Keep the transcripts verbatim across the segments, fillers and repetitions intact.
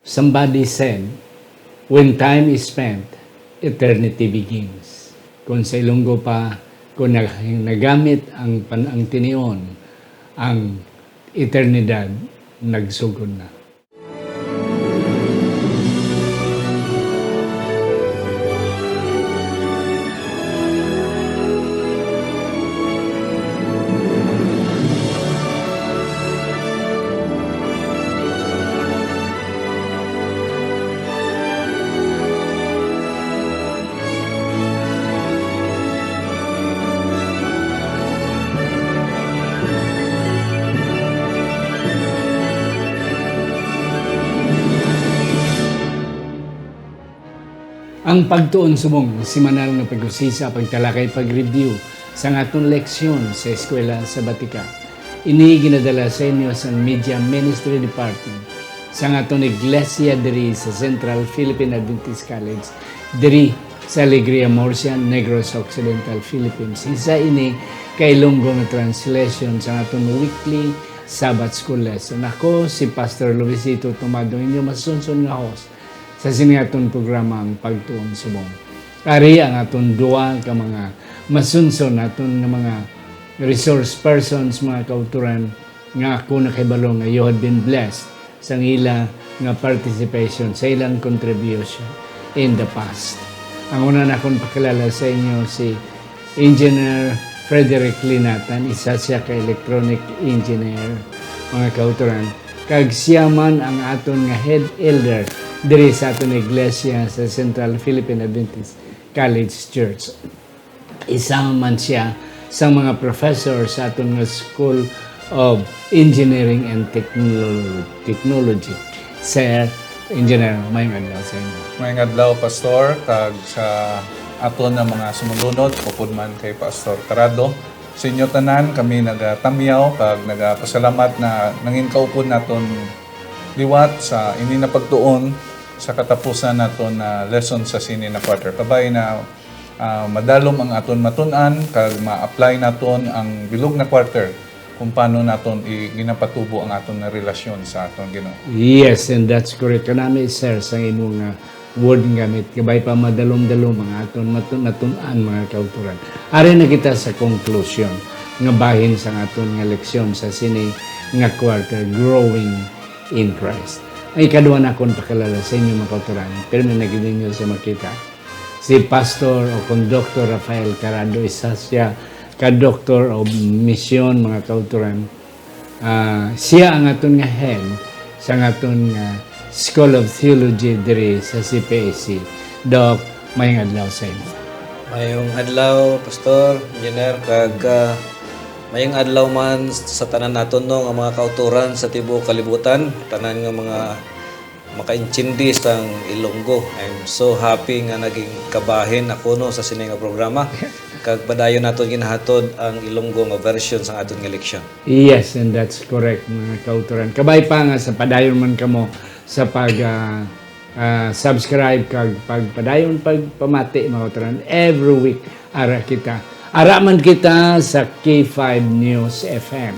Somebody said, "When time is spent, eternity begins." Kung sa Ilonggo pa, kung nag-, nagamit ang pan-, ang tinion, ang eternidad nagsugod na. Ang Pagtuon Subong, semanal nga pag-usisa, pagtalakay, pag-review sang aton leksyon sa Eskwela Sabatika. Ini ginadala sa inyo sang Media Ministry Department sang aton iglesia diri sa Central Philippine Adventist College, diri sa Alegria Murcia, Negros Occidental, Philippines. Isa ini ka Ilonggo nga translation sa aton weekly Sabbath School lesson. Ako si Pastor Luisito Tomado, inyo masunson nga host sa sini aton programa, Ang Pagtuon Subong. Ari ang aton duha ka mga masunson, aton nga mga resource persons, mga kautoran, nga ako nakahibalo nga you have been blessed sang ila nga participation, sa ilang contribution in the past. Ang una nakon pakilala sa inyo si Engineer Frederick Linatan, isa siya ka electronic engineer, mga kautoran, kag siya man ang aton nga head elder diri sa aton iglesia sa Central Philippine Adventist College Church. Isa man siya sa mga professor sa aton nga School of Engineering and Technolo-, Technology. Sir Engineer, maayong adlaw sa inyo. Maayong adlaw, Pastor, kag sa aton nga mga sumulunod, upod man kay Pastor Carado. Sa inyo tanan, kami nagatamyaw kag nagapasalamat na nangin kaupod naton liwat sa ini na pagtuon sa katapusan naton na lesson sa sini na quarter. Kabay na, ah, madalom ang aton matun-an kag ma-apply naton ang bilog na quarter kung paano naton i-, ginapatubo ang aton nga relasyon sa aton Ginoo. Yes, and that's correct. Kanami, sir, sa imo nga word nga gamit, kabay pa madalom-dalom ang aton matu-, natun-an, mga kautoran. Ari na kita sa conclusion nga bahin sang aton nga leksyon sa sini nga quarter, Growing in Christ. Ang ikadua nakon pakilala sa inyo, mga kautoran, pirmi na gid ninyo siya makita. Si Pastor o kung Doktor Rafael Carado, isa siya ka Doctor of Mission, mga kautoran. Ah, siya ang aton nga head sa aton nga School of Theology diri sa C P A C. Doc, maayong adlaw sa imo. Maayong adlaw, Pastor, Engineer, kag, ah, maayong adlaw man sa tanan naton, no, nga mga kautoran sa tibuok kalibutan, tanan nga mga makaintindi sang Ilonggo. I'm so happy nga naging kabahin ako, no, sa sini nga programa. Kag padayon naton ginahatod ang Ilonggo nga version sang aton nga leksyon. Yes, and that's correct, mga kautoran. Kabay pa nga sa padayon man kamo sa pag, ah, ah, subscribe kag pagpadayon pagpamati, mga kautoran. Every week, ara kita. Ara man kita sa K five News F M.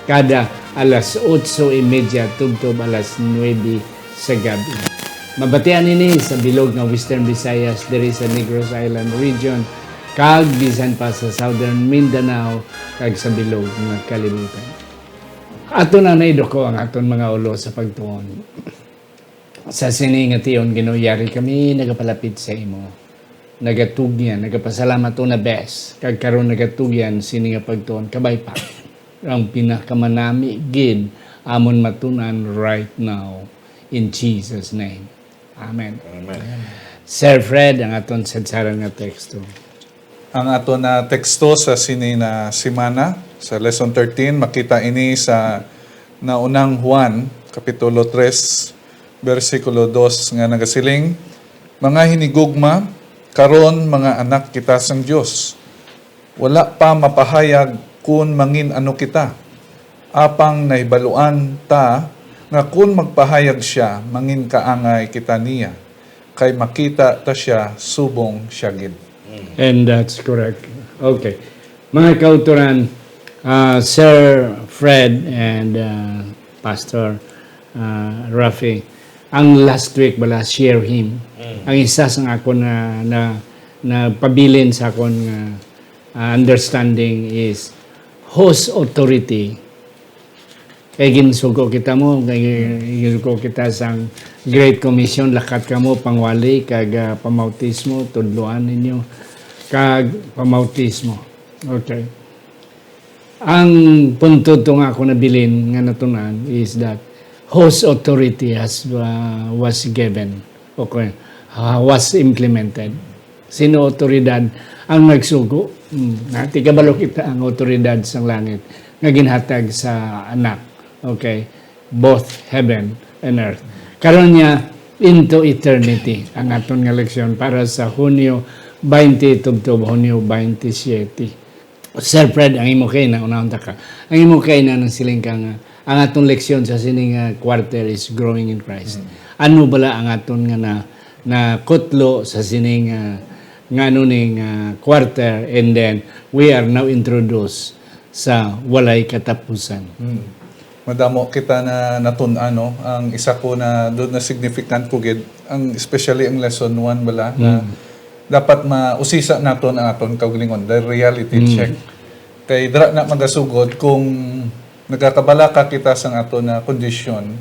Kada alas otso y media tubtob alas nuebe sa gab-i. Mabatian ini sa bilog nga Western Visayas, diri sa Negros Island Region, kag bisan pa sa Southern Mindanao, kag sa bilog nga kalibutan. Ato na naiduko ang aton mga ulo sa pagtuon. Sa sini nga tion, Ginoo, yari kami nagapalapit sa imo. Nagatugyan, nagapasalamat una bes, kag karon nagatugyan sini nga pagtuon, kabay pa. Ang pinakamanami gid amon matun-an right now, in Jesus' name. Amen. Amen. Sir Fred, ang aton sadsaran nga teksto. Ang aton na teksto sa sini na semana, sa lesson thirteen, makita ini sa Naunang Juan, Kapitulo tres, bersikulo dos, nga nagasiling, "Mga hinigugma, karon mga anak kita sang Dios. Wala pa mapahayag kon mangin-ano kita. Apang nahibaluan ta nga kon magpahayag sia, mangin kaangay kita niya, kay makita ta sia subong sia gid." And that's correct. Okay. Mga kautoran, ah, Sir Fred and, ah, Pastor, ah, Rafi, Ang last week bala, share him. Ang isa sa akon na, na, na pabilin sa akon nga, ah, understanding is whose authority. Kay ginsugo kita mo, kay ginsugo kita sang Great Commission, lakat kamo, pangwali, kag, ah, pamautismo, tudloan ninyo, kag pamautismo. Okay. Ang punto to nga ako nabilin nga natunan is that whose authority has, uh, was given, okay, uh, was implemented. Sino otoridad ang nagsugo? Hmm, na, tigabalo kita ang otoridad sang langit nga ginhatag sa anak. Okay? Both heaven and earth. Karon niya, into eternity, ang aton nga leksyon para sa Hunyo twenty, tubtob Hunyo twenty-seven. Sir Fred, ang imo kaina, unahon ta ka. Ang imo kaina nang siling ka nga, ang atong leksyon sa sining, ah, quarter is growing in Christ. Mm. Ano bala ang aton nga na, na kutlo sa sining, ah, nga ano ning, ah, quarter, and then we are now introduced sa walay katapusan. Mm. Madamo kita na natun-an, no? Ang isa ko na doon na significant ko gid, ang, especially ang lesson one bala, na Mm. dapat mausisa naton ang aton kaugalingon, the reality Mm. check. Kay dira na magasugod kung nagakabalaka kita sang aton na kondisyon,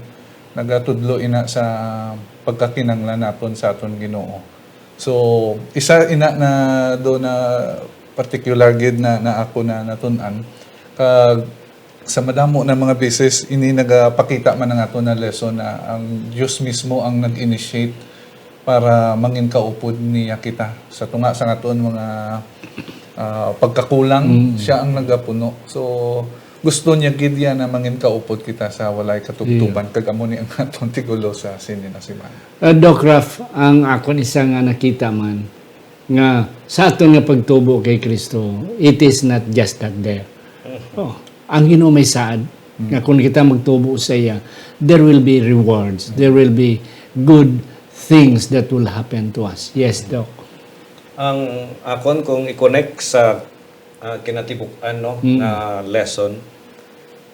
nagatudlo ina sa pagkakinahanglan naton sa aton Ginoo. So, isa ina na do na particular gid na, na ako na natun-an. Kag sa madamo na mga beses, ini nagapakita man ang aton na lesson na ang Dios mismo ang nag-initiate para mangin kaupod niya kita. Sa tunga sa aton mga, ah, pagkakulang, Mm. siya ang nagapuno. So, gusto niya gid yan na mangin kaupod kita sa walay katubtoban. Yeah. Kag amo ni ang aton tigulo sa sini na semana. Uh, Doc Ralph, ang akon isa nga nakita man, nga sa aton nga pagtubo kay Kristo, it is not just that there. Mm. Oh, ang Ginoo may saad Mm. nga kung kita magtubo sa iya, there will be rewards, there will be good things that will happen to us. Yes, Doc. Ang akon, kung i-connect sa, ah, kinatibuk-an, no, Mm. nga lesson,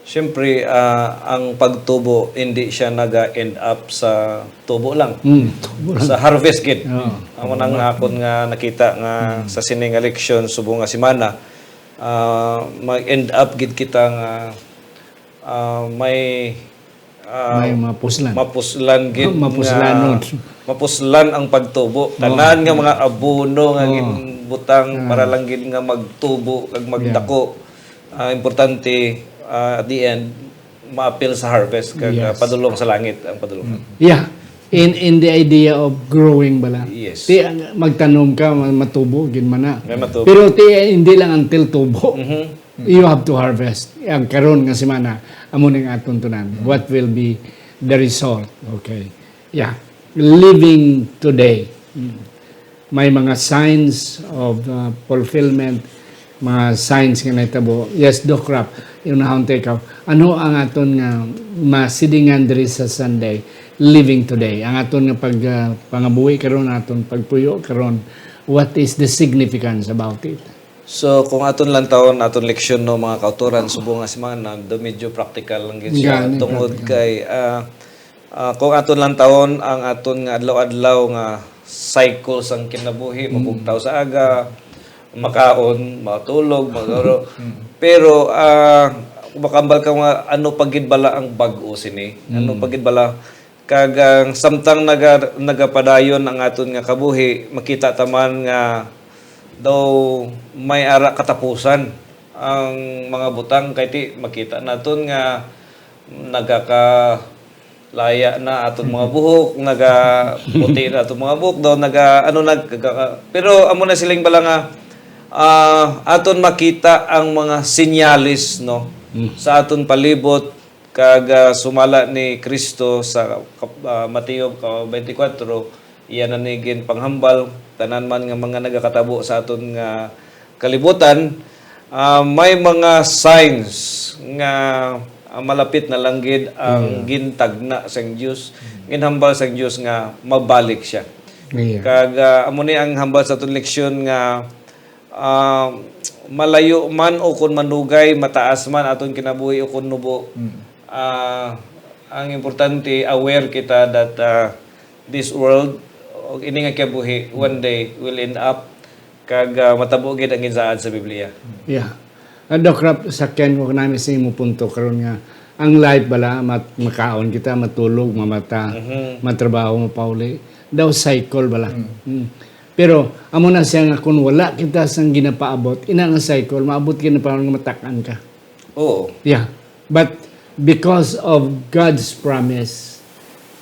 siyempre, ah, ang pagtubo, hindi siya naga-end up sa tubo lang. Mm, tubo lang. Sa harvest gid. Oo. Amo nang akon nga nakita nga Mm. sa sini nga leksyon subong nga semana, ah, mag-end up gid kita nga, ah, may, ah, May mapuslan. mapuslan gid Mapuslanon. nga mapuslan ang pagtubo. Oo. Tanan nga mga abono nga Oo. ginbutang Ah. para lang gid nga magtubo kag Yeah. magdako. Ah, importante, ah, at the end, maapil sa harvest kag, ah, Yes. padulong sa langit ang padulungan. Mm. Yeah. In, in the idea of growing bala. Yes. Ti, ang magtanom ka, ma-, matubo gid man na. May matubo. Pero ti, hindi lang until tubo. Mhm. You have to harvest. Ang karon nga semana, amo ning aton tunan. Mm. What will be the result? Okay. Yeah. Living today. Mm. May mga signs of, uh, fulfillment, mga signs nga nahitabo. Yes, Doc Ralph, unahon ta ikaw. Ano ang aton nga masidingan diri sa Sunday, living today? Ang aton nga pag, uh, pangabuhi karon, aton pagpuyo karon, what is the significance about it? So, kung aton lantawon, aton leksyon, no, mga kautoran, subong nga semana, do medyo practical lang gid siya. Gani, tungod practical. Kay, ah, Ah, kung aton lantawon ang aton nga adlaw-adlaw nga cycle sang kinabuhi, Mm. mabugtaw sa aga, makaon, matulog, magaro. Mm. Pero, ah, makambal ka nga, ano pa gid bala ang bag-o sini? Ano Mm. pa gid bala? Kag ang samtang naga-, nagapadayon ang aton nga kabuhi, makita ta man nga daw may ara katapusan ang mga butang, kay ti makita naton nga nagaka-, laya na aton mga buhok, naga-puti na aton mga buhok, daw naga-, ano, nag-, naga-, pero amo na siling bala nga, ah, aton makita ang mga senyales, no, Mm. sa aton palibot, kag, ah, sumala ni Cristo sa, ah, Mateo, ah, twenty-four, iya na ni ginpanghambal, tanan man nga mga nagakatabo sa aton nga kalibutan, ah, may mga signs nga, ah, malapit na lang gid ang Mm. gintagna sang Dios, Mm. ginhambal sang Dios nga mabalik siya. Yeah. Kag, ah, amo ni ang hambal sa aton leksyon nga, ah, malayo man o kon manugay, mataas man aton kinabuhi o kon nubo, Mm. ah, Ang importante, aware kita that, ah, this world, o ini nga kinabuhi, one day will end up, kag, ah, matabo gid ang ginsaad sa Biblia. Yeah. Ah, Doc Rap, sakyan ko namin sa imo punto karon nga ang life bala, mat-, makaon kita, matulog, mamata, Mhm. matrabaho, mapauli. Daw cycle bala. Mm. Mm. Pero amo na siya nga kung wala kita sang ginapaabot, ina nga cycle, maabot gid na pa nga matak-an ka. Oo. Yeah. But because of God's promise,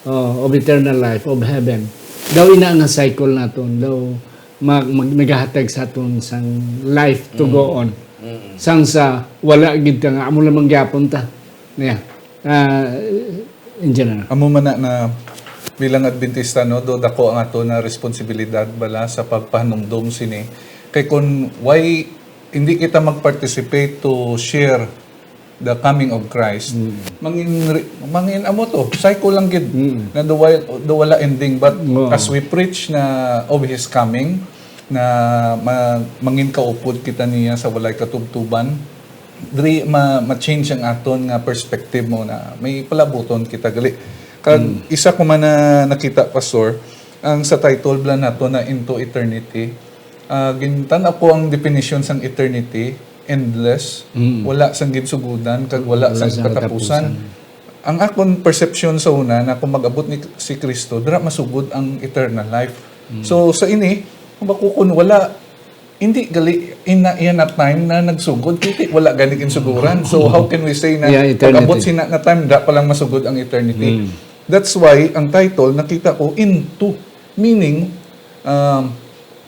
uh, of eternal life, of heaven, daw ina nga cycle naton, daw mag, mag, nagahatag sa aton sang life to Mm. go on. Mm. Sang sa wala gid ka nga, amo lamang gyapon ta. Yeah. Ah, in general. Amo man na, na bilang Adventista, no, do dako ang ato na responsibilidad bala sa pagpahanumdom sini. Kay kung why hindi kita mag-participate to share the coming of Christ, Mm. mangin, mangin amo to, cycle lang gid Mm. na do wala, do wala ending. But Oo. as we preach na of His coming, na ma-, mangin kaupod kita niya sa walay katubtuban, diri ma-, ma-change ang aton nga perspective mo na may palabuton kita gali. Kag Mm. isa ko man na nakita, Pastor, ang sa title bala nato na Into Eternity, ah, gintan-aw ko ang definition sang eternity, endless, Mm. wala sang ginsugodan, kag wala Wala sang sang katapusan. katapusan. Ang akon perception sa una na kung mag-abot ni, si Kristo, dira masugod ang eternal life. Mm. So, sa ini, kung bako kun wala, hindi gali, ina, iya na time na nagsugod, kundi wala gani ginsuguran. So, how can we say na Yeah, eternity. pag-abot sina na time, da pa lang masugod ang eternity? Mm. That's why, ang title, nakita ko, Into. Meaning, um,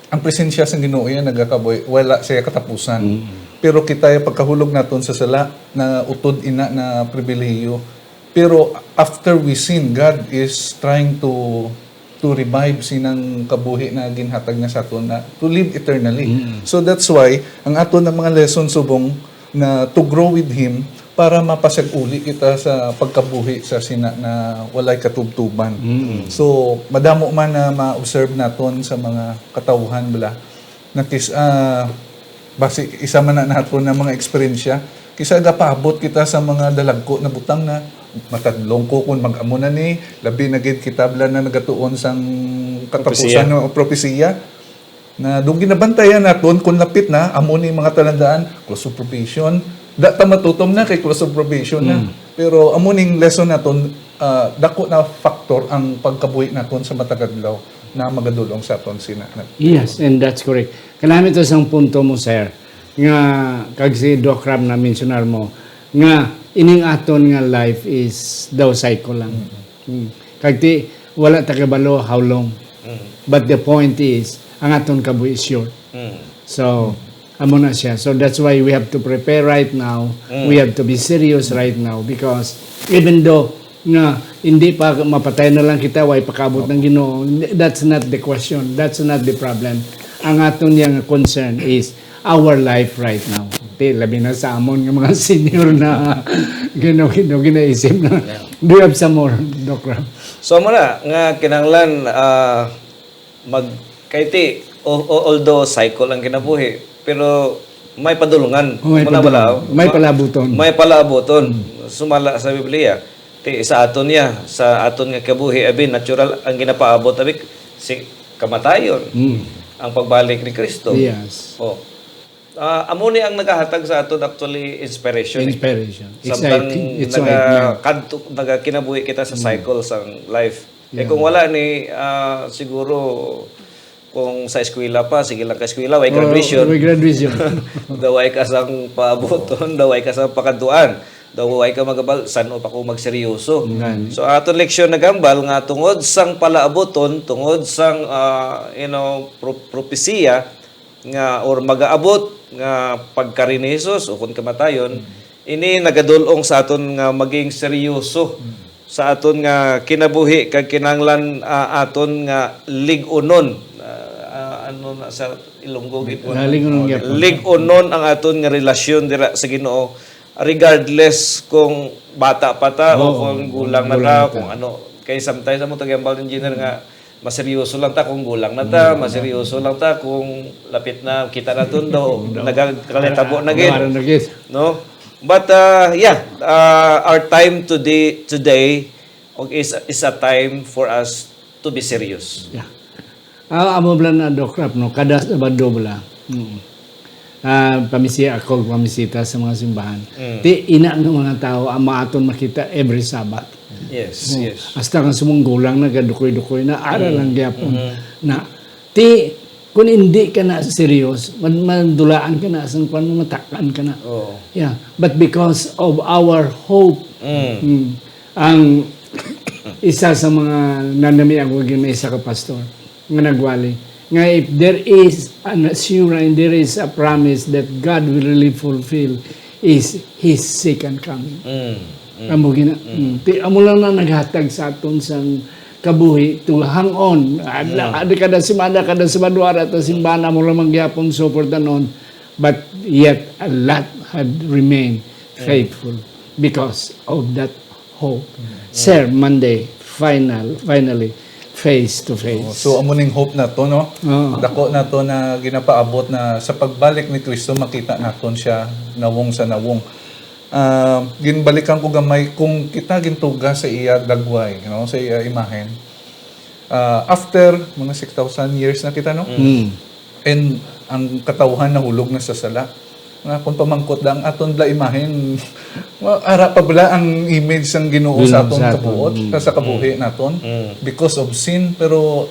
ang presensya sang Ginoo iya nagakabuhi, wala siya katapusan. Mm. Pero kita, pagkahulog naton sa sala, na utod ina na pribilehiyo. Pero after we sin, God is trying to, to revive sinang kabuhi na ginhatag niya sa aton na to live eternally. Mm. So that's why ang aton na mga lesson subong na to grow with Him para mapasag-uli kita sa pagkabuhi sa sina na walay katubtuban. Mm. So, madamo man na ma-observe naton sa mga katawhan bala, na kis-, ah, basi isa man na naton na mga eksperyensya, kisa gapaabot kita sa mga dalagko na butang na matadlong ko kung mag-amo na ni, labi na gid kita bala na nagatuon sang katapusan Propesiya. o propesiya. Na doon ginabantayan naton kung lapit na, amo ni mga talandaan, close of probation. Da ta matutom na kay close of probation na. Mm. Pero amo ning lesson naton, ah, dako na factor ang pagkabuhi naton sa matag adlaw na magadulong sa aton sina. Yes, and that's correct. Kanami to sang punto mo, sir, nga kag si Doc Ram na mensionar mo, nga ining aton nga life is daw cycle lang. Mm. Mm. Kag ti, wala ta kabalo how long. Mm. But the point is, ang aton kabuhi is short. Mm. So, amo na siya. So, that's why we have to prepare right now. Mm. We have to be serious right now because even though nga hindi pa mapatay na lang kita, way pakaabot ng Ginoo, that's not the question. That's not the problem. Ang aton yang concern is our life right now. Ti, labi na sa amon nga mga senior na gino-, gino-, ginaisip na. Yeah. Do you have some more, Doc Ram? So, amo na, nga kinahanglan, ah, mag-, kay ti, o-, o-, although cycle ang kinabuhi, pero may padulungan. Oh, may Muna padulungan. bala, May ma-, palabuton. may palabuton. Mm. Sumala sa Biblia. Ti, sa aton niya, sa aton nga kabuhi, abi, natural ang ginapaabot, abi, si kamatayon, Mm. ang pagbalik ni Kristo. Yes. Oh. Ah, amo ni ang nagahatag sa aton actually inspiration, eh. Inspiration. Samtang Exciting. It's naga-, right, yeah. kadto-, nagakinabuhi kita sa Mm. cycle sang life. Eh, Yeah. kung wala ni, ah, siguro, kung sa eskwela pa, sige lang ka eskwela, way Oh, graduation. way graduation. Daw way ka sang paabuton, daw way ka sang pakadtuan. Daw way ka magabal, san-o pa ko magseryoso. Ngani. So, aton leksyon nagambal nga tungod sang palaabuton, tungod sang, ah, you know, pro-, propesiya nga, or magaabot nga pagkari ni Jesus o kung kamatayon, Mm. ini nagadul-ong sa aton nga maging seryoso Mm. sa aton nga kinabuhi kag kinahanglan, ah, aton nga lig-unon. Ah, ah, ano na sa Ilonggo gid mo? Ah, lig-unon gyapon. Lig-unon ang aton nga relasyon dira sa Ginoo, regardless kung bata pa ta o Oo, kung gulang na gulang ta, na ta. kung ano. Kay sometimes amo to gihambal ni Engineer nga maseryoso lang ta kung gulang na ta, Mm. maseryoso lang ta kung lapit na kita na tundo, Tundo. nagakalitabo na gid. Wala na gid. No? But, uh, yeah, uh, our time today, today is, is a time for us to be serious. Yeah. Ah, amo bala na, Doc Rap, no? Kada Sabado bala. Mm. Ah, pamisi ako, pamisita sa mga simbahan. Mm. Ti, ina nga mga tao, ang maaton makita every Sabbath. Yes, Oh, yes. Hasta nga sumunggulang, nagadukoy-dukoy na, ara Mm. lang gyapon. Mm-hmm. Na, ti, kung hindi ka na serious, man-, mandulaan ka na, sang kwan, matakan ka na. Oo. Yeah. But because of our hope, Mm. mm, ang isa sa mga nanami ako, may isa ka pastor, nga nagwali, nga if there is an assurance, there is a promise that God will really fulfill, is His second coming. Mm, mm. Amo gina, Mm. mm. Ti, amo lang na naghatag sa aton sang kabuhi to hang on. Adla-, Mm. adi kada semana, kada Sabado, ara ta simbahan, amo lang man gyapon suportanon. But yet, a lot had remained Mm. faithful because of that hope. Mm. Sir, Monday, final, finally, face to face. Oh, so, amo ning hope nato, no? Oo. Dako nato na ginapaabot na sa pagbalik ni Kristo, makita naton siya nawong sa nawong. Ah, ginbalikan ko gamay kung kita gintuga sa iya dagway, no? Sa iya imahen. Ah, after mga six thousand years na kita, no? Mm. And ang katawhan nahulog na sa sala. Nga kung pamangkot lang, aton bala imahen, ma-, ara pa bala ang image sang Ginoo Ginoo sa aton sa aton. kabuot, Mm. sa, sa kabuhi Mm. naton Mm. because of sin, pero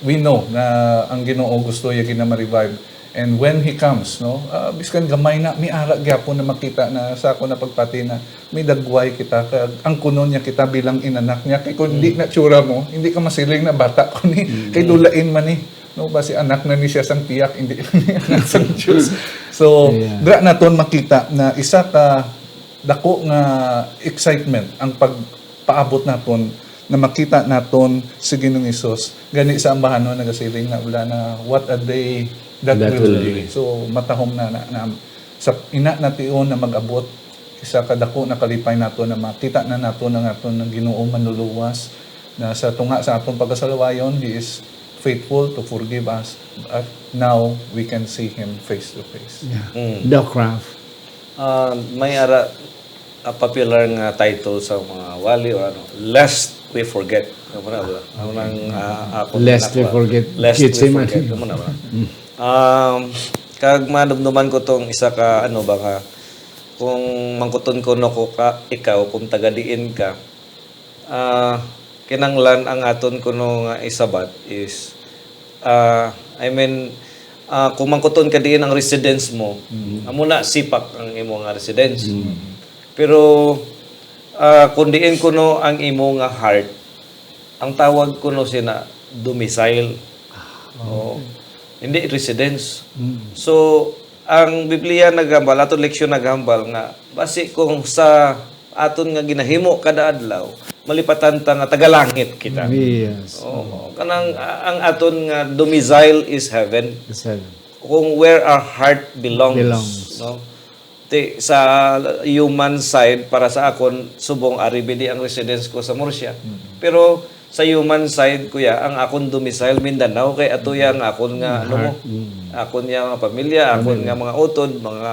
we know na ang Ginoo gusto iya gina-revive. And when He comes, no, ah, biskan gamay na, may ara gyapon na makita na sa ako na pagpati na may dagway kita, kag angkunon niya kita bilang inanak niya. Kay kung hindi Mm. na tsura mo, hindi ka masiling na bata ko ni, Mm. kay dulain man ni. No, basi anak na ni siya sang tiyak, hindi na ni anak sang Diyos. So, Yeah. dira naton makita na isa ka dako nga excitement ang pagpaabot naton na makita naton si Ginoong Hesus. Gani sa ambahanon nagasiling na wala na, "What a day that That will will be." be. So, matahom na, na, na sa ina nation na mag-abot, isa ka dako na kalipay nato na makita na nato na nga aton ang Ginoo manluluwas, na sa tunga sa aton pagkasalawayon, He is faithful to forgive us. At now, we can see Him face to face. Yeah. Mm. Doc Ralph. Ah, may ara, ah, popular nga title sa mga wali or ano, "Lest we forget." Ano na ba? Ano nang, ah, ako Lest na we ba? forget Lest we Gethsemane. forget. Ano na ba? Mm. Um, kag madumduman ko tong isa ka, ano ba nga, kung mangkuton ko no ko ka, ikaw, kung taga diin ka, ah, kinanglan ang aton kuno nga isabat is, ah, I mean, ah, kung mangkuton ka diin ang residence mo, Mm. amo na sipak ang imo nga residence. Mm. Pero, ah, kung diin kuno ang imo nga heart, ang tawag kuno sina domicile. Ah, Oo. okay. Hindi residence. Mm. So, ang Biblia naghambal, aton leksyon naghambal nga, basi kung sa aton nga ginahimo kada adlaw, malipatan ta nga tagalangit kita. Yes. Oo. Kanang, a-, ang aton nga domicile is heaven. Is heaven. Kung where our heart belongs, Belongs. no? Ti, sa human side, para sa akon, subong ari bidi ang residence ko sa Murcia. Mm. Pero sa human side, kuya, ang akon domicile Mindanao, kay ato ya ang akon nga, Ang ano mo, heart, mm. akon ya nga pamilya, akon Pamilya. nga mga utod, mga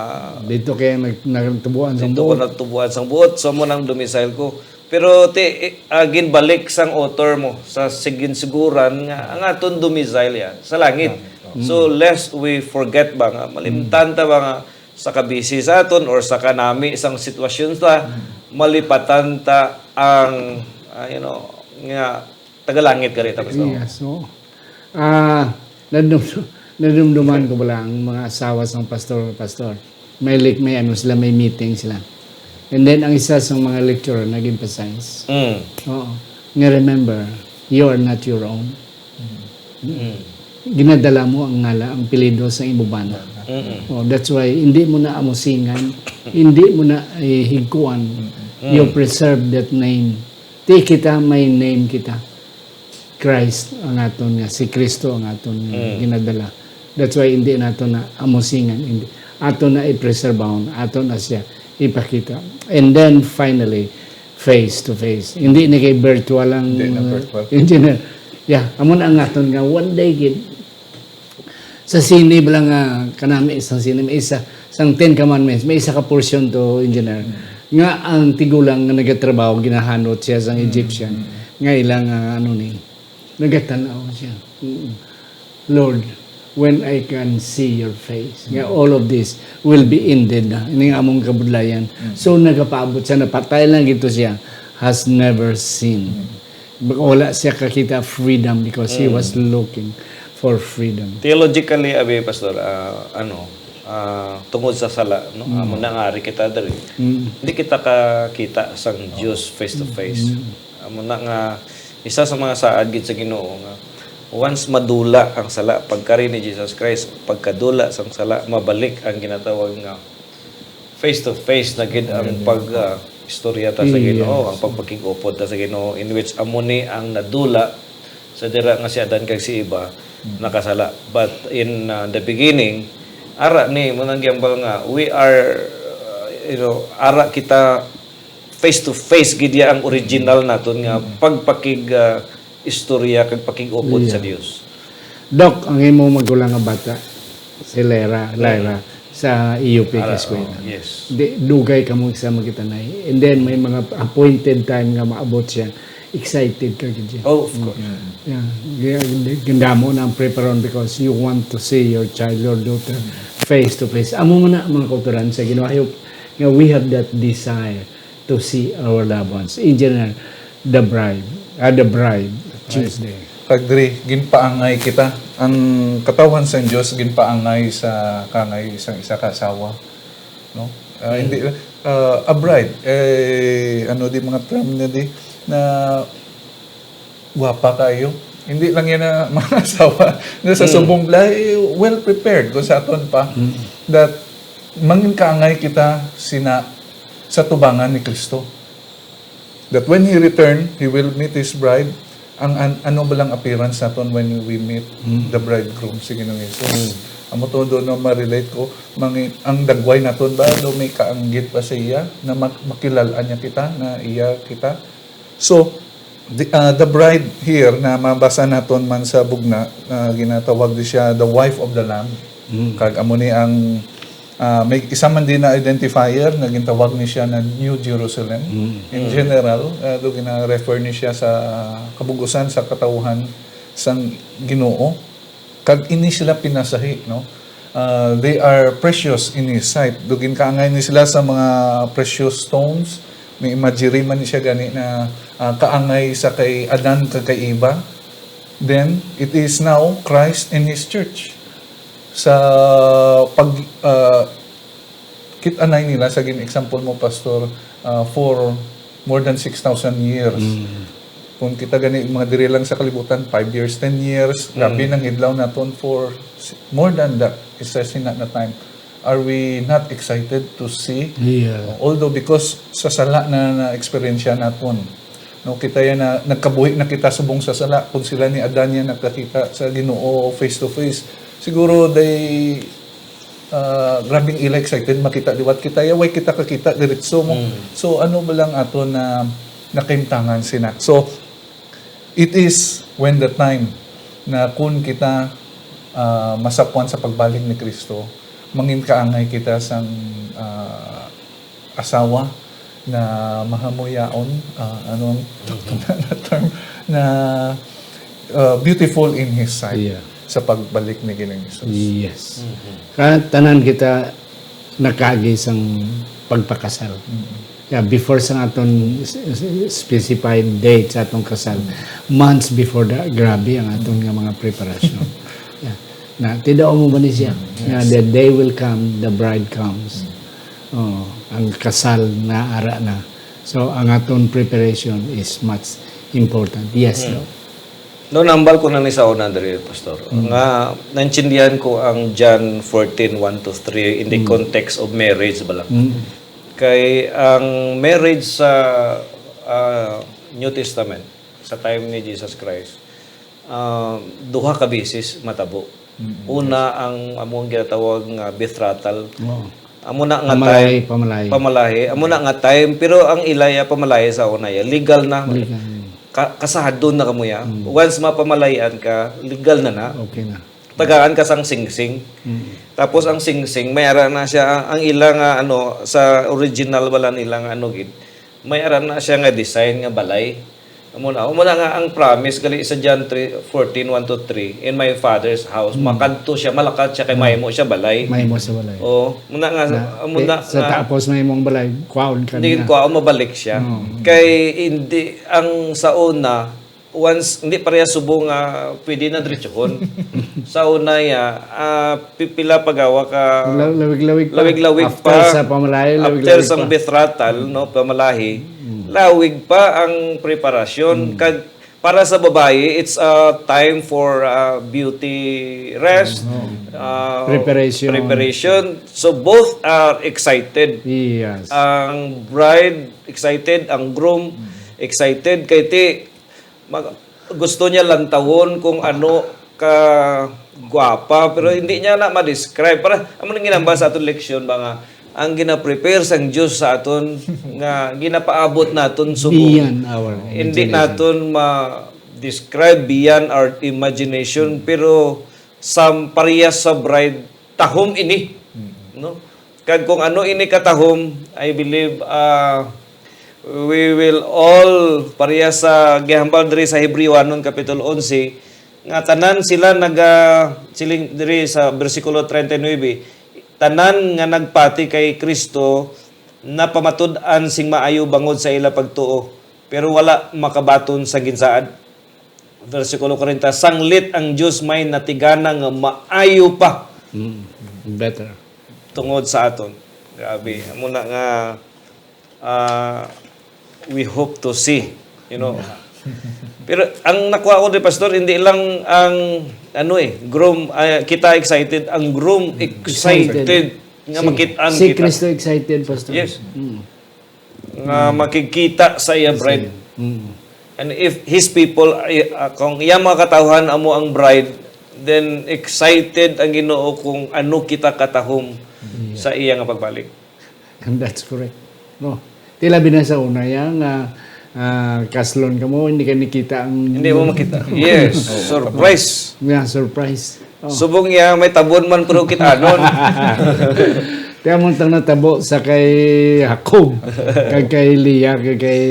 Dito kaya nag-, nagtubuan sa Dito ko buot. nagtubuan sang buot, so mo nang domicile ko. Pero ti, eh, ah, ginbalik sang author mo sa sigin siguran nga ang aton domicile ya sa langit. Langit, oh. So, Mm. lest we forget ba nga, malimtan Mm. ta ba nga sa kabisi sa aton or sa kanami sang sitwasyon ta, Mm. malipatan ta ang, ah, you know, nga tagalangit gari ta, Pastor. Yes, oo. Ah, nadum-, nadumduman ko bala ang mga asawa sang pastor, pastor. May lik-, may ano sila, may meeting sila. And then, ang isa sa mga lecturer nag-emphasize. Mm. Oo. Nga, remember, you are not your own. Mm. Ginadala mo ang ngala, ang apelyido sa imo bana. Mm-mm. Oh, that's why hindi mo na amusingan, hindi mo na, eh, higkuan. Mm-mm. You Mm. preserve that name. Ti kita, may name kita. Christ ang aton nga, si Kristo ang aton nga Mm. ginadala. That's why hindi nato na amusingan, hindi. Ato na i-preservahon, ato na siya ipakita. And then finally, face to face. Hindi na kay virtual ang, Hindi na virtual. Engineer. Yeah, amo na ang aton nga one day gid. Sa sine bala nga kanami, sa sine, may isa, Sang Ten Commandments, may isa ka portion to, Engineer, nga ang tigulang nga nagatrabaho, ginahanot siya sang Egyptian, nga ilang, ah, ano ni, nagatan-aw siya. Mm. "Lord, when I can see your face, nga all of this will be ended na." Ini nga among kabudlayan. So, nagapaabot siya, napatay lang gito siya, has never seen. Baka wala siya kakita freedom because he was looking for freedom. Theologically, abi, Pastor, ah, ano, ah, tungod sa sala, no? Amo na nga ari kita diri. Mm. Hindi kita kakita sang Dios face to face. Mm. Amo na nga isa sa mga saad gid sa Ginoo nga once madula ang sala, pagkari ni Jesus Christ, pagkadula sang sala, mabalik ang ginatawag nga face to face na gid ang pag, ah, istorya ta sa Ginoo, ang pagpakig-upod ta sa Ginoo, in which amo ni ang nadula sa dira nga si Adan kag si Eva nakasala. But in, ah, the beginning, ara ni, mo nang gihambal nga, we are, uh, you know, ara kita face to face gid ya ang original naton nga pagpakig, ah, istorya kag pakig-upod sa Dios. Doc, ang imo magulang nga bata, si Lyra, Lyra, sa E U P ka eskwela. Yes. Di, dugay kamo sa magitanay. And then, may mga appointed time nga maabot siya. Excited ka gid siya. Oh, of course. Yeah. Gandamo na ang preparon because you want to see your child, your daughter, face to face. Amo man na, mga kautoran sa Ginoo. I hope nga we have that desire to see our loved ones. In general, the bride, ah, the bride, Tuesday. Kag diri, ginpaangay kita. Ang katawhan sang Dios ginpaangay sa kangay sang isa ka asawa, no? Ah, hindi, ah, a bride, eh, ano di mga term na di, na gwapa kayo. Hindi lang yan na mga asawa na sa subong lahi, well prepared kung sa aton pa, that mangin kaangay kita sina sa tubangan ni Kristo. That when He return, He will meet His bride. Ang an-, ano ba lang appearance naton when we meet the bridegroom, si Ginoong Jesus? Amo to, doon na ma-relate ko, mangi-, ang dagway naton ba, do may kaanggit pa sa iya, na mak-, makilal-an niya kita, na iya kita? So, the, ah, the bride here, na mabasa naton man sa bugna, na ginatawag di siya the wife of the Lamb. Kag amo ni ang Ah, may isa man din na identifier nga gintawag ni siya na New Jerusalem. In general, ah, do gina-refer ni siya sa kabug-usan sa katawhan sang Ginoo. Kag ini sila pinasahi, no? Ah, they are precious in His sight. Do ginkaangay ni sila sa mga precious stones. May imagery man ni siya gani na, ah, kaangay sa kay Adan kag kay Eva. Then, it is now Christ and His church. Sa pag, ah, kit-anay nila sa gin-example mo, Pastor, ah, for more than six thousand years. Kung kita gani, mga diri lang sa kalibutan, five years, ten years, grabe nang idlaw naton for s-, more than that, isa sina na time. Are we not excited to see? Yeah. Although, because sa sala na na-eksperyensya naton, no, kita yan na nagkabuhi na kita subong sa sala. Kung sila ni Adan yan nagkakita sa Ginoo face to face, siguro they, ah, grabing ila excited makita liwat kita. Ya, way kita kakita diretso mo. So, ano ba lang ato na nakaimtangan sina? So, it is when the time na kun kita, ah, masapwan sa pagbalik ni Kristo, mangin kaangay kita sang, ah, asawa na mahamuyaon, ah, ano ang na term, na, ah, beautiful in His sight sa pagbalik ni Ginoong Jesus. Yes. Ka-, tanan kita nakaagi sang pagpakasal. Yeah, before sa aton s-, s-, specified date sa atong kasal, months before that, grabe ang aton nga mga preparasyon. Yeah. Na, tidaw mo ba ni siya? Nga, the day will come, the bride comes. Oh, ang kasal na ara na. So, ang aton preparation is much important. Yes, no? No, nambal ko na ni sa una diri, Pastor. Nga, naintindihan ko ang John fourteen, one to three in the context of marriage ba lang. Kay ang marriage sa, ah, New Testament, sa time ni Jesus Christ, ah, duha ka beses matabo. Una, ang among ginatawag nga betrothal. Amo na nga time, pamalahi. Amo na nga time, pero ang ila ya pamalahi sa una ya, legal na. Ka-, kasado na kamo ya. Once mapamalayan ka, legal na na. Okay na. Tagaan ka sang singsing. Mm. Tapos ang singsing, may ara na siya, ang ila nga, ano, sa original wala nila nga, ano, gid. May ara na siya nga design nga balay. Amo na, amo na nga ang promise gali sa John three fourteen, one to three, "In my Father's house, Mm. makadto siya, malakat siya, kay Mm. mahimo siya balay." Mahimo sa balay. Oo, muna nga, Na, amo na sa nga tapos mahimong balay, kwaon ka Hindi niya. kwaon, mabalik siya. Mm. Kay hindi, ang sa una, once, hindi pareha subong nga pwede na diretsohon. Sa una ya, ah, pipila pa gawa ka La-, lawig-lawig pa. lawig-lawig After pa. sa pamalahi, After lawig-lawig sang pa. betrothal, no, pamalahi, Mm. lawig pa ang preparasyon. Mm. Kag para sa babayi, it's a time for, ah, beauty rest, Mm. ah, Preparation. preparation. So both are excited. Yes. Ang bride excited, ang groom Mm. excited. Kay ti, mag-, gusto niya lantawon kung ano ka gwapa, pero hindi niya na ma-describe. Para, amo nang ginambal sa aton leksyon ba nga, ang gina-prepare sang Dios sa aton nga ginapaabot naton subong. Beyond our Hindi imagination. naton ma-describe beyond our imagination, pero sa parehas sa bride, tahom ini, Mm. no? Kag kung ano ini katahom, I believe, ah, we will all, pareha sa gihambal diri sa Hebreohanon Kapitulo onse, nga tanan sila naga-, siling diri sa bersikulo treinta y nuebe, "Tanan nga nagpati kay Cristo napamatud-an sing maayo bangod sa ila pagtuo, pero wala makabaton sa ginsaad." Bersikulo kwarenta, "Sanglit ang Dios may natigana nga maayo pa Mm, better. tungod sa aton." Grabe. Amo na nga, ah, we hope to see, you know. Pero ang nakuha ko ni Pastor, hindi lang ang, ano eh, groom, ah, kita excited, ang groom excited Excited. nga Si, makit-an si kita. Cristo excited, Pastor. Yes. Mm. Nga Mm. makikita sa iya bride. Mm. And if his people, ay, ah, kung iya mga katawhan amo ang bride, then excited ang Ginoo kung ano kita katahom Yeah. sa iya nga pagbalik. And that's correct. No. Tila bina sa una ya nga, ah, kaslon ka mo, hindi ka nakita ang Hindi mo makita. Yes, Oo, surprise. Yeah, surprise. Oh. Subong niya, may tabon man, pero kitanon. Kaya mong tang natabo sa kay Jacob, kay, kay Leah, kay, kay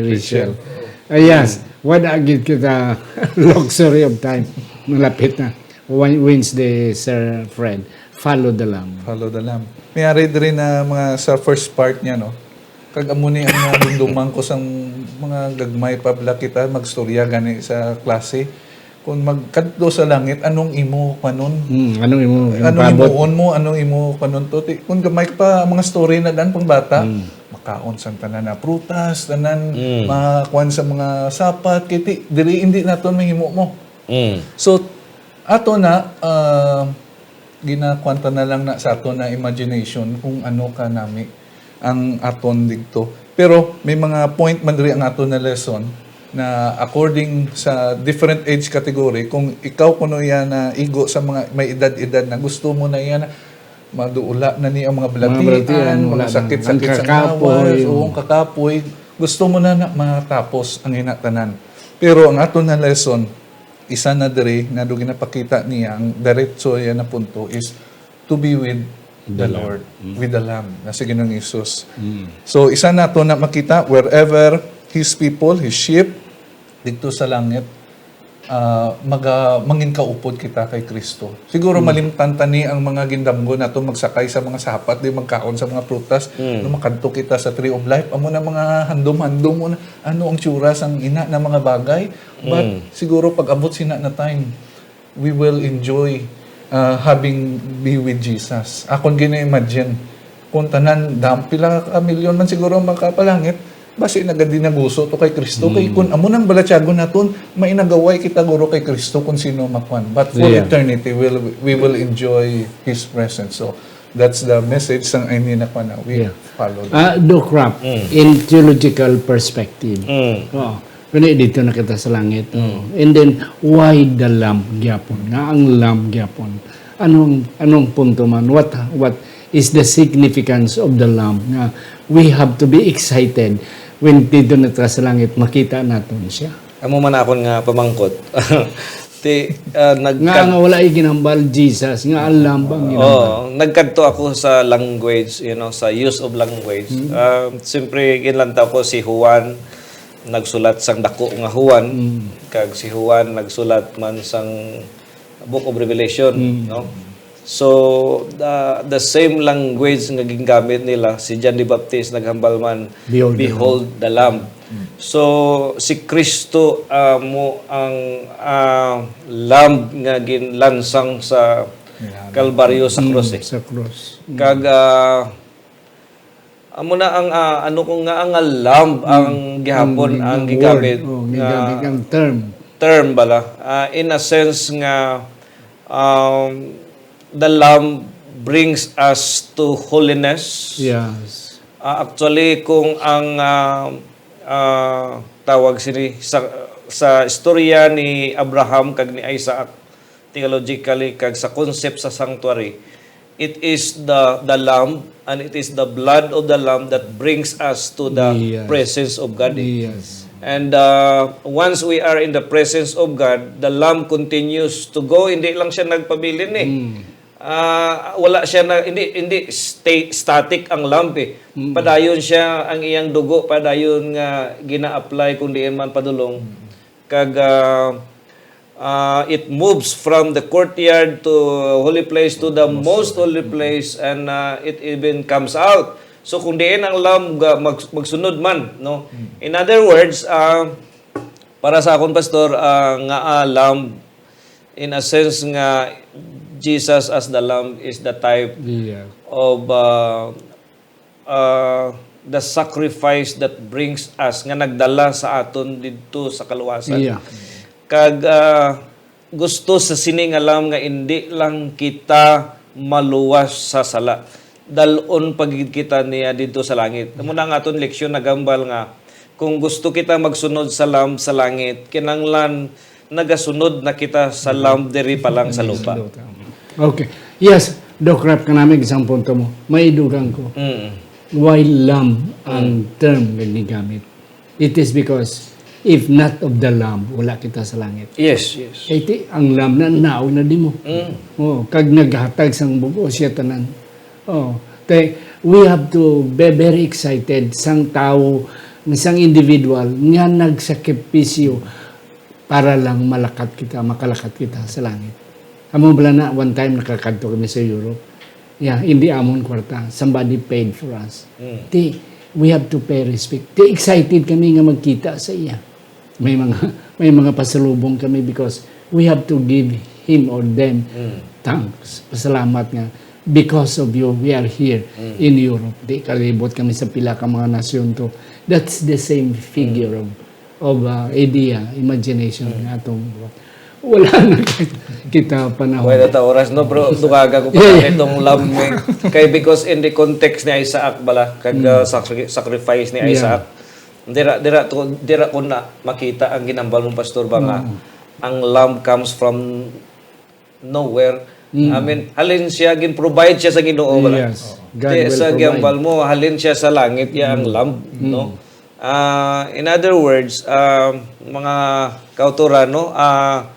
Rachel. Rachel. Ah, yes, wala gid kita luxury of time. Malapit na. Wed-, Wednesday, Sir Fred. Follow the Lamb. Follow the Lamb. May ari diri na mga sa first part niya, no? Kag amo ni ang mga dumduman ko sang mga gagmay pa bala kita magstorya gani sa klase. Kung magkadto sa langit, anong imo kanon? Hmm, anong imo Anong paabot? imuon mo? Anong imo kanon to? Ti-, kung gamay pa, mga story na dan pang bata, Hmm. makaon sang tanan na prutas, tanan, Hmm. makuan sa mga sapat, kay ti-, diri hindi naton mahimo mo. Hmm. So, ato na, ah, ginakuan ta na lang na sa ato na imagination kung ano ka nami ang aton digto. Pero may mga point man diri ang ato na lesson na according sa different age category, kung ikaw kuno ya na igo sa mga may edad-edad na, gusto mo na yan, maduula na ni ang mga Mga balatian, balatian, wala mga na. sakit-sakit Ang sa kakapoy, lawas, oo. oo, ang kakapoy. Gusto mo na, na matapos ang ina tanan. Pero ang ato na lesson, isa na diri nga do ginapakita niya, ang diretso niya na punto is to be with the The Lamb. Lord, Mm. with the Lamb, na si Ginoong Jesus. Mm. So, isa nato na makita, wherever His people, His sheep, dito sa langit, ah, maga-, mangin kaupod kita kay Kristo. Siguro Mm. malimtan ta ni ang mga gindamgo nato magsakay sa mga sapat, di magkaon sa mga prutas, Mm. no, makadto kita sa Tree of Life, amo na mga handom-handom mo na, ano ang tsura sang ina na mga bagay. But Mm. siguro pag abot sina na time, we will enjoy, uh, having be with Jesus. Akon gina-imagine, kung tanan, dam-, pila ka milyon man siguro makapalangit, basi nagadinaguso to kay Kristo. Kay Mm. kung amo nang balatyagon naton, mainagaway kita guro kay Kristo kung sino makwan. But for Yeah. eternity, we'll, we will enjoy His presence. So, that's the message sang I mean na kwan na we Yeah. follow. Ah, Doc Rap, Mm. in theological perspective. Mm. Oo. Kani dito na kita sa langit. Mm. And then, why the lamb gyapon? Nga ang lamb gyapon? Anong, anong punto man? What, what is the significance of the lamb? Nga we have to be excited when dito na kita sa langit, makita naton siya. Amo man akon nga pamangkot. Ti, ah, nagkad- Nga nga wala ay ginhambal Jesus, nga ang Lamb ang ginhambal. Oh, nagkadto ako sa language, you know, sa use of language. Mm. Ah, siyempre, ginlantaw ko si Juan, nagsulat sang dako nga Juan, Mm. kag si Juan nagsulat man sang Book of Revelation, Mm. no? So, the, the same language nga gingamit nila, si John the Baptist naghambal man, Behold the "Behold the Lamb." So, si Kristo amo ang ah, Lamb nga ginlansang sa Yeah. Kalbaryo sa Mm, krus, eh. Sa cross. Mm. Kag ah, amo na ang ah, ano ko nga ang Lamb ang gihapon ang word, gigamit oh, nga gigamit ang term. term bala. Ah, in a sense nga um, the Lamb brings us to holiness. Yes. Ah, actually, kung ang ah, ah, tawag sini sa sa istorya ni Abraham kag ni Isaac, theologically kag sa concept sa sanctuary, it is the the lamb and it is the blood of the lamb that brings us to the Yes. presence of God. eh. Yes. And uh, once we are in the presence of God, the lamb continues to go. Hindi lang siya nagpabilin eh. Mm. Ah, wala siya na hindi hindi stay, static ang lamb eh. Mm. Padayon siya ang iyang dugo, padayon nga gina-apply kung diin man padulong. Kag ah, ah, it moves from the courtyard to holy place to the most holy place, and ah, it even comes out. So kung diin ang lamb ga- mag, magsunod man, no. In other words, ah, para sa akon, pastor, ah, nga ah, lamb, in a sense nga Jesus as the lamb is the type Yeah. of uh, uh, the sacrifice that brings us, nga nagdala sa aton didto sa kaluwasan. Yeah. Kag ah, gusto sa sini nga lamb nga indi lang kita maluwas sa sala, dal-on pa gid kita niya didto sa langit. Amo na ang aton leksyon nagambal nga kung gusto kita magsunod sa lamb sa langit, kinahanglan nagasunod na kita sa lamb diri pa lang sa lupa. Okay. Yes, Doc Rap, kanami isang punto mo. May idugang ko. Mm. Why lamb ang term nga gigamit? It is because if not of the lamb, wala kita sa langit. Yes, yes. Kay ti, ang lamb na naog na dimo. Mm. Oh, kag naghatag sang bug-os siya tanan. Oh, kay we have to be very excited sang tawo, sang individual nga nagsakripisyo para lang malakat kita, makalakat kita sa langit. Amo bala na, one time nakakadto kami sa Europe. Yeah, hindi amon kwarta. Somebody paid for us. Mm. Ti, we have to pay respect. Ti, excited kami nga magkita sa iya. May mga may mga pasalubong kami because we have to give him or them Mm. thanks. Pasalamat nga because of you, we are here in Europe. Di kalibot kami sa pila ka mga nasyon to. That's the same figure of of uh, idea, imagination nga atong wala na kita panahon. Wala ta oras, no, bro. Dugaga ko Yeah, pa yeah. Itong lamb, eh. Kay because in the context ni Isaac bala, kag uh, sacri- sacrifice ni Yeah. Isaac, dira dira to dira ko na makita ang ginambal mong pastor ba nga Mm. ang lamb comes from nowhere. Mm. I mean, halin siya, gin-provide siya sa Ginoo bala. Yes. God Kaya will sa provide. Ginambal mo, halin siya sa langit, ya ang lamb, no? Ah, in other words, ah, mga kauturan, no? Ah,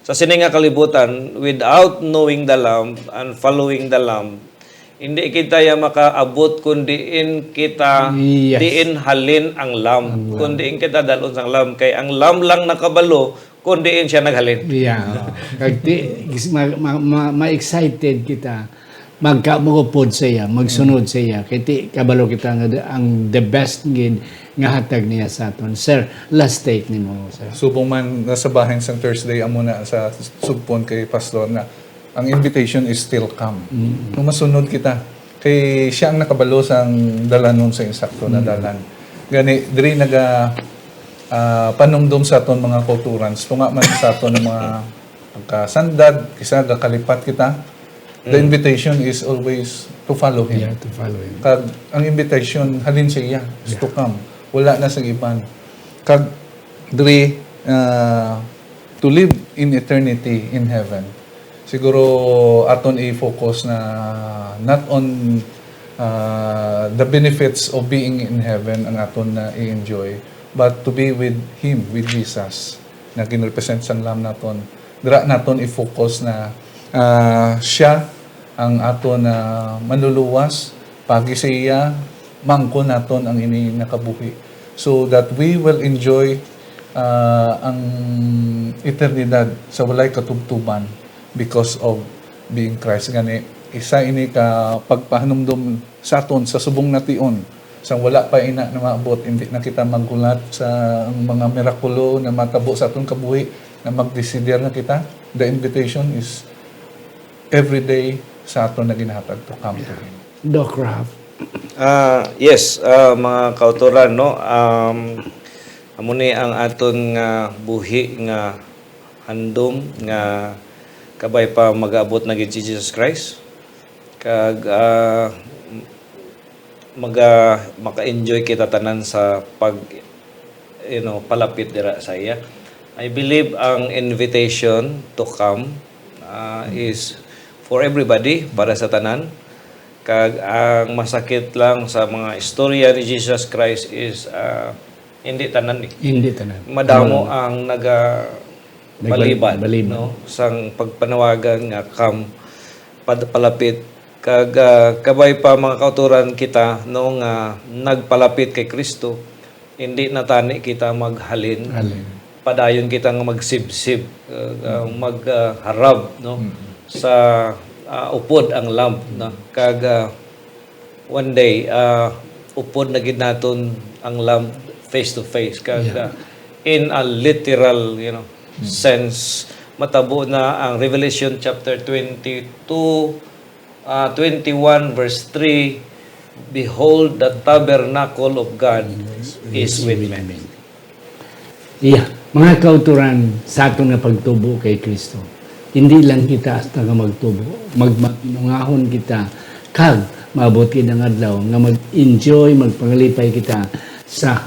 sa sini nga kalibutan, without knowing the lamb and following the lamb, hindi kita ya makaabot kung diin kita, Yes. diin halin ang lamb, Ang lamb. kung diin kita dalon sang lamb. Kay ang lamb lang nakabalo kung diin siya naghalin. Yeah. Kag ti, ma, ma, ma, ma-excited kita magka magupod sa iya, magsunod sa iya. Kay ti kabalo kita nga the- ang the best gid nga hatag niya sa aton. Sir, last take nimo, sir. Subong man nasa bahin sang Thursday, amo na sa sugpon kay Pastor nga ang invitation is still come. Kung masunod kita, kay siya ang nakabalo sang dalanon sa insakto na dalan. Gani, diri naga ah, panumdom sa aton mga kauturan, tunga man sa aton mga pagkasandad, kisa gakalipat kita, the invitation is always to follow Him. Yeah, to follow him. Kag ang invitation, halin sa iya, is to come. Wala na sa iban. Kag diri, ah, to live in eternity in heaven. Siguro aton i-focus na not on ah, the benefits of being in heaven ang aton na i-enjoy, but to be with Him, with Jesus, na ginrepresent sang Lamb naton. Dira naton i-focus na, ah, siya ang aton, ah, manluluwas, pagi sa iya, maangkon naton ang ini nga kabuhi, so that we will enjoy, ah, ang eternidad sa walay katubtuban because of being Christ. Gani, isa ini ka pagpahanumdom sa aton sa subong nation. Sang wala pa ina na maabot, hindi na kita maghulat sa mga mirakulo na matabo sa aton kabuhi, na magdesider na kita. The invitation is every day sa aton na ginahatag to come to Him. Doc Ralph. Ah, yes, ah, mga kautoran, no? Um, amo ni ang aton nga buhi nga handom nga kabay pa mag-abot na gid si Jesus Christ. Kag ah, maga maka-enjoy kita tanan sa pag you know, palapit dira sa iya. I believe ang invitation to come ah, is for everybody, para sa tanan. Kag ang masakit lang sa mga istorya ni Jesus Christ is ah, hindi tanan eh. Hindi tanan. Madamo ang naga Nagba- balibad, balibad. No, sang pagpanawagan nga come pad- palapit. Kag ah, kabay pa mga kautoran kita, no, nga nagpalapit kay Kristo, hindi na tani kita maghalin. Halin. Padayon kita nga magsibsib, uh, uh, magharab, no, Mm. sa uh, upod ang Lamb, no? Kag uh, one day, uh, upod na gid naton ang Lamb face to face. Kag Yeah. uh, in a literal, you know, Mm. sense, matabo na ang Revelation chapter twenty-two, uh, twenty-one verse three, "Behold, the tabernacle of God is with men." Iya, mga kauturan sa aton nga pagtubo kay Kristo. Hindi lang kita hasta nga magtubo, magmaginungahon kita kag maabot gid ang adlaw nga mag-enjoy, magpangalipay kita sa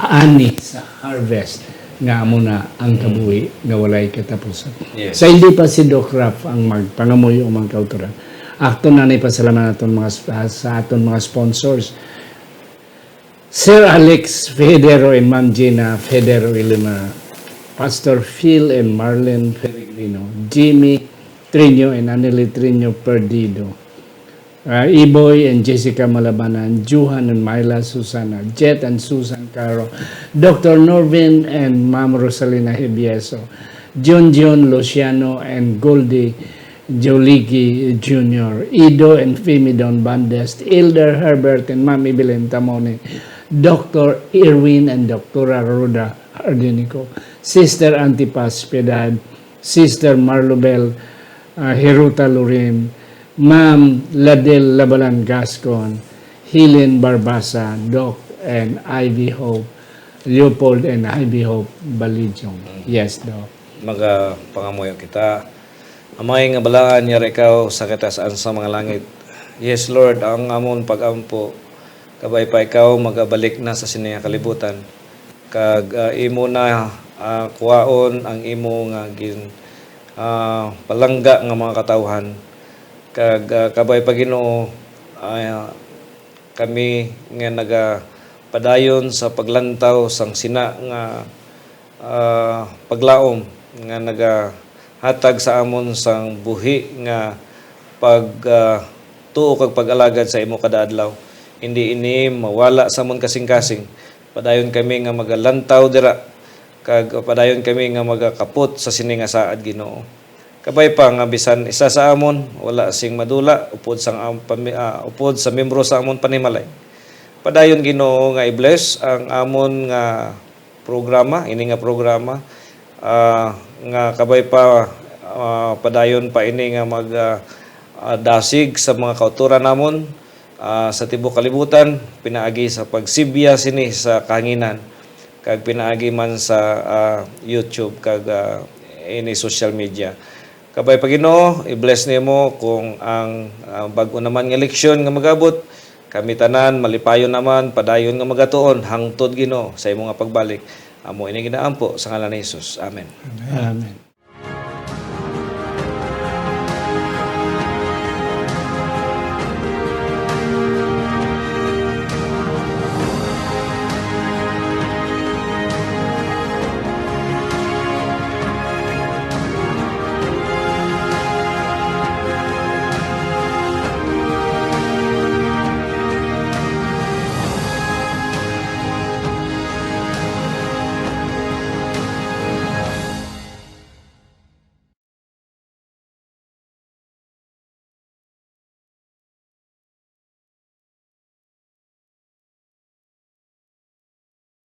ani sa harvest nga amo na ang kabuhi nga walay katapusan. Yes. Sa hindi pa si Doc Ralph ang magpangamuyo, mga kauturan, akto na ni pasalamat aton mga sp- sa aton mga sponsors. Sir Alex Federo and Ma'am Gina Federo Ilimara, Pastor Phil and Marlene Peregrino, Jimmy Trino and Anely Trino Perdido, uh, Iboy and Jessica Malabanan, Johan and Myla Susana, Jet and Susan Caro, Doctor Norvin and Ma'am Rosalina Hibieso, John John Luciano and Goldie Joligi Junior, Ido and Fimidon Bandes, Elder Herbert and Ma'am Evelyn Tamone, Doctor Irwin and Doctora Rhoda Ardenico, Sister Antipas Piedad, Sister Marlobel uh, Hiruta Lorin, Ma'am Ladel Labalan Gascon, Helen Barbasa, Doc and Ivy Hope, Leopold and Ivy Hope Balijong. Yes, Doc. Magapangamuyo kita. Amay nga balaan, yara ikaw sa kataas-an sa mga langit. Yes, Lord, ang amon pag-ampo, kabay pa ikaw magabalik na sa sini nga kalibutan. Kag ah, imo na ah, kuwaon ang imo nga gin ah, palangga nga mga katawhan. Kag ah, kabay pa Ginoo, ah, kami nga nagapadayon sa paglantaw sang sina nga ah, paglaom nga nagahatag sa amon sang buhi nga pag ah, tuo kag pag-alagad sa imo kada adlaw. Hindi ini mawala sa amon kasing-kasing. Padayon kami nga magalantaw dira, kag padayon kami nga magakapot sa sini nga saad, Ginoo. Kabay pa nga bisan isa sa amon wala sing madula upod sang am- pami- ah, upod sa membro sa amon panimalay. Padayon, Ginoo, nga i-bless ang amon nga programa, ini nga programa, ah, nga kabay pa, ah, padayon pa ini nga mag ah, ah, dasig sa mga kautoran namon ah, sa tibuok kalibutan, pinaagi sa pagsibya sini sa kahanginan, kag pinaagi man sa ah, YouTube kag ah, ini social media. Kabay pa Ginoo, i-bless nimo kung ang ah, bag-o naman nga leksyon nga mag-abot, kami tanan malipayon naman padayon nga magatuon hangtod, Ginoo, sa imo nga pagbalik. Amo ini ginaampo sa ngalan ni Jesus. Amen. Amen.